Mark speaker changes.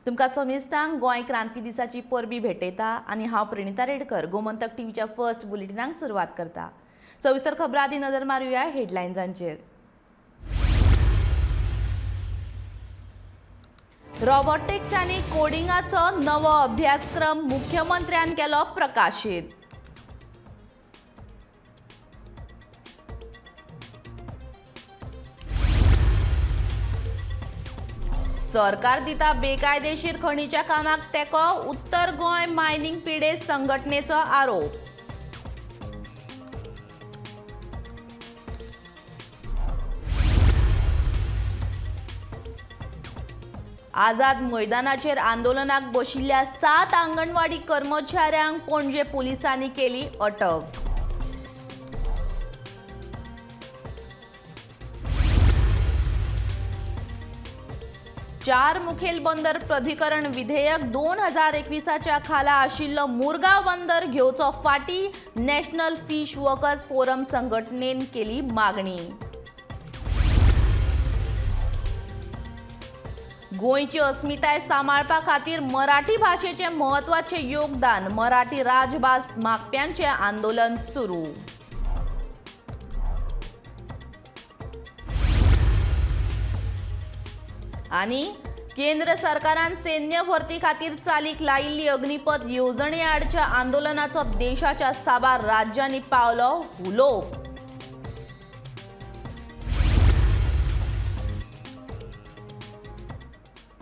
Speaker 1: तुमकां समेस्तांक गोंय क्रांती दिसाची परबी भेटयता आनी हांव प्रणिता रेडकर गोमंतक टीव्हीच्या फर्स्ट बुलेटिनाक सुरवात करता. सविस्तर खबरां आदी नदर मारुया हेडलायन्सांचेर. रोबोटिक्स आनी कोडिंगाचो नवो अभ्यासक्रम मुख्यमंत्र्यान केलो प्रकाशीत. सरकार दिता बेकायदेशीर खणीच्या कामाक तेंको, उत्तर गोंय मायनिंग पिडेस्त संघटनेचो आरोप. आझाद मैदानाचेर आंदोलनाक बशिल्ल्या 7 आंगणवाडी कर्मचाऱ्यांक पणजे पुलिसांनी केली अटक. चार मुखेल बंदर प्राधिकरण विधेयक 2021 खाला आशिल्लो मुरगांव बंदर घेवचो फाटी, नॅशनल फिश वर्कर्स फोरम संघटनेन केली मागणी. गोंयची अस्मिताय सांबाळपा खातीर मराठी भाशेचें म्हत्वाचें योगदान, मराठी राजभास मागप्यांचें आंदोलन सुरू. आनी केंद्र सरकारान सैन्य भरती खातीर चालीक लायिल्ली अग्निपथ येवजणे आडच्या आंदोलनाचो देशाच्या साबार राज्यांनी पावलो हुलोप.